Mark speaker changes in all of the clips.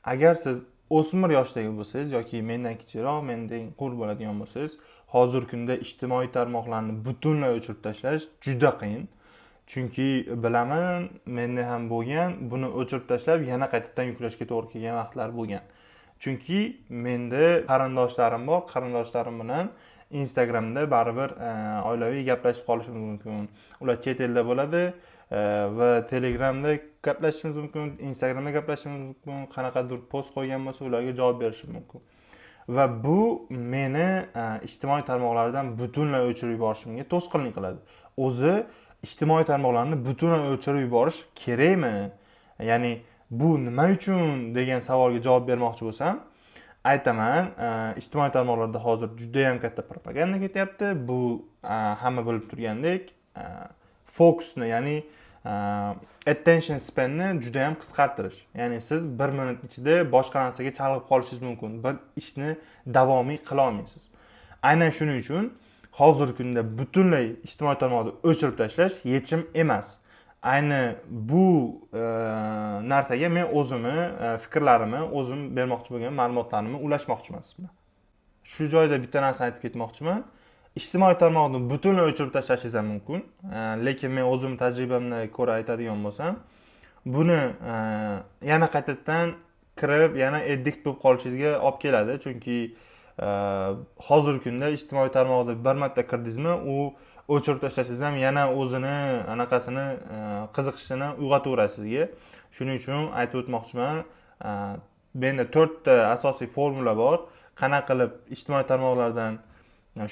Speaker 1: Agar siz o'smir yoshdagi bo'lsangiz yoki mendan kichikroq, mendan qur bo'ladigan bo'lsangiz, hozirgi kunda ijtimoiy tarmoqlarni butunlay o'chirib tashlash juda qiyin. Chunki bilaman, menda ham bo'lgan, buni o'chirib tashlab, yana qaytadan yuklashga to'g'ri kelgan vaqtlar bo'lgan. Chunki menda qarindoshlarim bor, qarindoshlarim bilan Instagramda baribir oilaviy gaplashib qolishimiz mumkin. Ular chet elda bo'ladi va Telegramda gaplashishimiz mumkin, Instagramda gaplashishimiz mumkin, qanaqadir post qo'ygan bo'lsa, ularga javob berishim mumkin. Va bu meni ijtimoiy tarmoqlardan butunlay o'chirib yuborishimga to'sqinlik qiladi. O'zi ijtimoiy tarmoqlarni butunlay o'chirib yuborish kerakmi? Ya'ni bu nima uchun degan savolga javob bermoqchi bo'lsam, aytaman, ijtimoiy tarmoqlarda hozir juda ham katta propaganda ketyapti. Bu hamma bilib turgandek, fokusni, ya'ni attention spanni juda ham qisqartirish. Ya'ni siz bir minut ichida boshqa narsaga chalg'ib qolishingiz mumkin. Bir ishni davomiy qila olmaysiz. Aynan shuning uchun hozirgi kunda butunlay ijtimoiy tarmoqni o'chirib tashlash yechim emas. Ayni bu narsaga men o'zimni fikrlarimni, o'zim bermoqchi bo'lgan ma'lumotlarimni ulashmoqchiman siz bilan. Shu joyda bitta narsani aytib ketmoqchiman. Ijtimoiy tarmoqni butunlay o'chirib tashlashingiz ham mumkin. Lekin men o'zim tajribamdan ko'ra aytadigan bo'lsam, buni yana qaytadan kirib, yana addict bo'lib qolishingizga olib keladi. Chunki hozirgi kunda ijtimoiy tarmoqda bir marta kirdingizmi, u o'chirib tashlasangiz ham yana o'zini anaqasini, qiziqishini uyg'otaveradi sizga. Shuning uchun aytib o'tmoqchiman, menda to'rtta asosiy formula bor. Qanaqa qilib ijtimoiy tarmoqlardan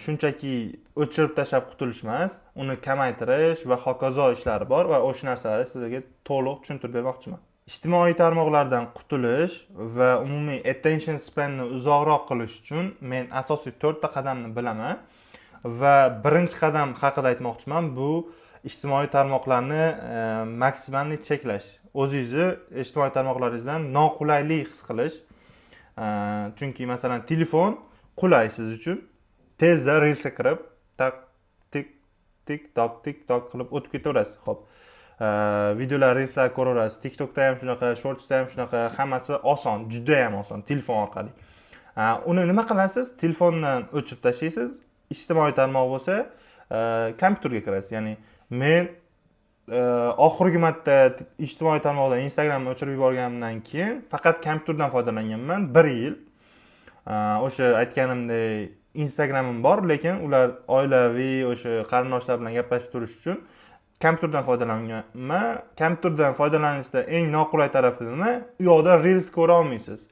Speaker 1: shunchaki o'chirib tashlab qutulish emas, uni kamaytirish va hokazo ishlari bor va o'sha narsalarni sizlarga to'liq tushuntirib bermoqchiman. Ijtimoiy tarmoqlardan qutulish va umumiy attention spanni uzoqroq qilish uchun men asosiy to'rtta qadamni bilaman va birinchi qadam haqida aytmoqchiman. Bu ijtimoiy tarmoqlarni максимальный cheklash, o'zingizni ijtimoiy tarmoqlaringizdan noqulaylik his qilish. Chunki masalan, telefon qulay siz uchun, tezda reelsga kirib, tak, tik, tik tok, tik tok qilib o'tib ketaverasiz. Ho'p, videolar, reelslar ko'raverasiz. TikTokda ham shunaqa, Shortsda ham shunaqa, hammasi oson, judayam oson telefon orqali. Uni nima qilasiz? Telefondan o'chirib tashlaysiz. Ijtimoiy tarmoq bo'lsa, kompyuterga kirasiz. Ya'ni men oxirgi marta ijtimoiy tarmoqdan Instagramni o'chirib yuborganimdan keyin faqat kompyuterdan foydalanganman bir yil. O'sha aytganimdek, Instagramim bor, lekin ular oilaviy, o'sha qarindoshlar bilan gaplashib turish uchun kompyuterdan foydalanganman. Kompyuterdan foydalanishda eng noqulay tarafi nima? U yoqda reels ko'ra olmaysiz,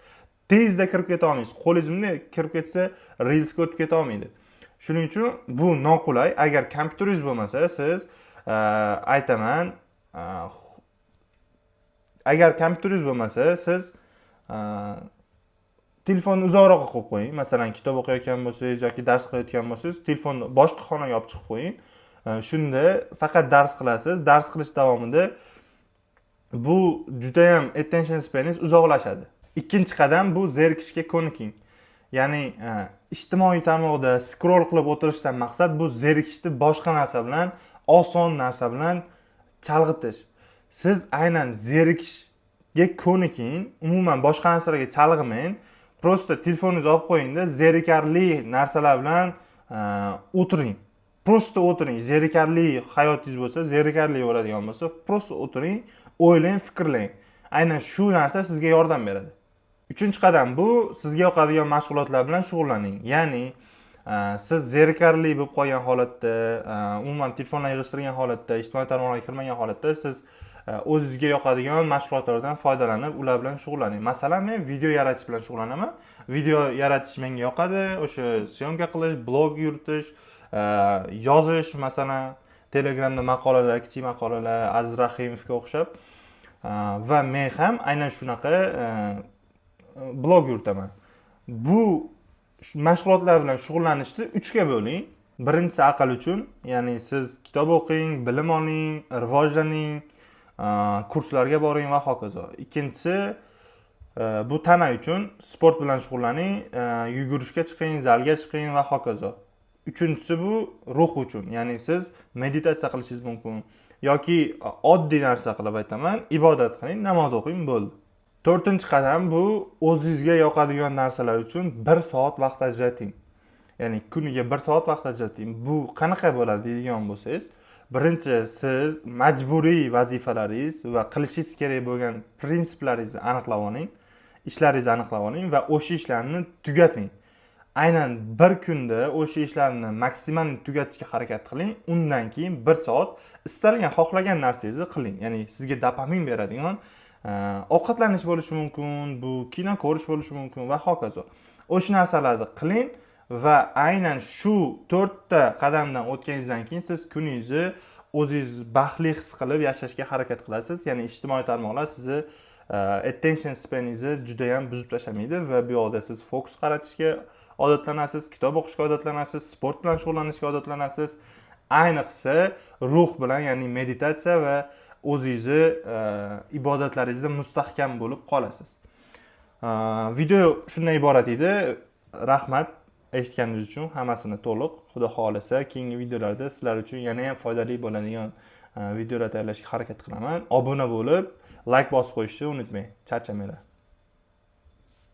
Speaker 1: tezda kirib keta olmaysiz. Qo'lingiz bunday kirib ketsa, reelsga o'tib keta olmaydi. Shuning uchun bu noqulay. Agar kompyuteringiz bo'lmasa, siz aytaman, agar kompyuteringiz bo'lmasa, siz telefonni uzoqroqqa qo'yib qo'ying. Masalan, kitob o'qiyotgan bo'lsangiz yoki dars qilayotgan bo'lsangiz, telefonni boshqa xonaga olib chiqib qo'ying. Shunda faqat dars qilasiz. Dars qilish davomida bu judayam attention spaningiz uzoqlashadi. Ikkinchi qadam bu zerikishga ko'niking. Ya'ni ijtimoiy tarmoqda scroll qilib o'tirishdan maqsad bu zerikishni boshqa narsa bilan, oson narsa bilan chalg'itish. Siz aynan zerikishga ko'niking, umuman boshqa narsalarga chalg'imang. Просто telefoningizni olib qo'yingda, zerikarli narsalar bilan o'tiring. Просто o'tiring. Zerikarli hayotingiz bo'lsa, zerikarli bo'ladigan bo'lsa, просто o'tiring, o'ylang, fikrlang. Aynan shu narsa sizga yordam beradi. Uchinchi qadam bu sizga yoqadigan mashg'ulotlar bilan shug'ullaning. Ya'ni siz zerikarli bo'lib qolgan holatda, umuman telefonlar yig'ishtirgan holatda, ijtimoiy tarmoqlarga kirmagan holatda siz o'zizga yoqadigan mashg'ulotlardan foydalanib, ular bilan shug'ullaning. Masalan, men video yaratish bilan shug'ullanaman. Video yaratish menga yoqadi. O'sha съёмка qilish, blog yuritish, yozish, masalan, Telegramda maqolalar, kichik maqolalar, Aziz Rahimovga o'xshab. Va men ham aynan shunaqa blog yuritaman. Bu mashg'ulotlar bilan shug'ullanishni uchga bo'ling. Birinchisi aql uchun, ya'ni siz kitob o'qing, bilim oling, rivojlaning, kurslarga boring va hokazo. Ikkinchisi bu tana uchun, sport bilan shug'ullaning, yugurishga chiqing, zalga chiqing va hokazo. Uchinchisi bu ruh uchun, ya'ni siz meditatsiya qilishingiz mumkin yoki oddiy narsa qilib aytaman, ibodat qiling, namoz o'qing, bo'ldi. To'rtinchi qadam bu o'zingizga yoqadigan narsalar uchun 1 soat vaqt ajrating, ya'ni kuniga 1 soat vaqt ajrating. Bu qanaqa bo'ladi deydigan bo'lsangiz, birinchi siz majburiy vazifalaringiz va qilishingiz kerak bo'lgan prinsiplaringizni aniqlab oling, ishlaringizni aniqlab oling va o'sha ishlarni tugating. Aynan bir kunda o'sha ishlarni maksimal tugatishga harakat qiling. Undan keyin 1 soat istalgan, xohlagan narsangizni qiling, ya'ni sizga dopamin beradigan ovqatlanish bo'lishi mumkin, bu kino ko'rish bo'lishi mumkin va hokazo. O'sha narsalarni qiling va aynan shu to'rtta qadamdan o'tganingizdan keyin siz kuningizni o'zingiz baxtli his qilib yashashga harakat qilasiz. Ya'ni ijtimoiy tarmoqlar sizni attention spaningizni judayam buzib tashlamaydi va bu yoqda siz fokus qaratishga odatlanasiz, kitob o'qishga odatlanasiz, sport bilan shug'ullanishga odatlanasiz, ayniqsa ruh bilan, ya'ni meditatsiya va o'zingizni ibodatlaringizda mustahkam bo'lib qolasiz. Video shundan iborat edi. Rahmat eshitganingiz uchun hammasini to'liq. Xudo xohlasa, keyingi videolarda sizlar uchun yana ham foydali bo'ladigan videolar tayyorlashga harakat qilaman. Obuna bo'lib, layk bosib qo'yishni unutmang, charchamanglar.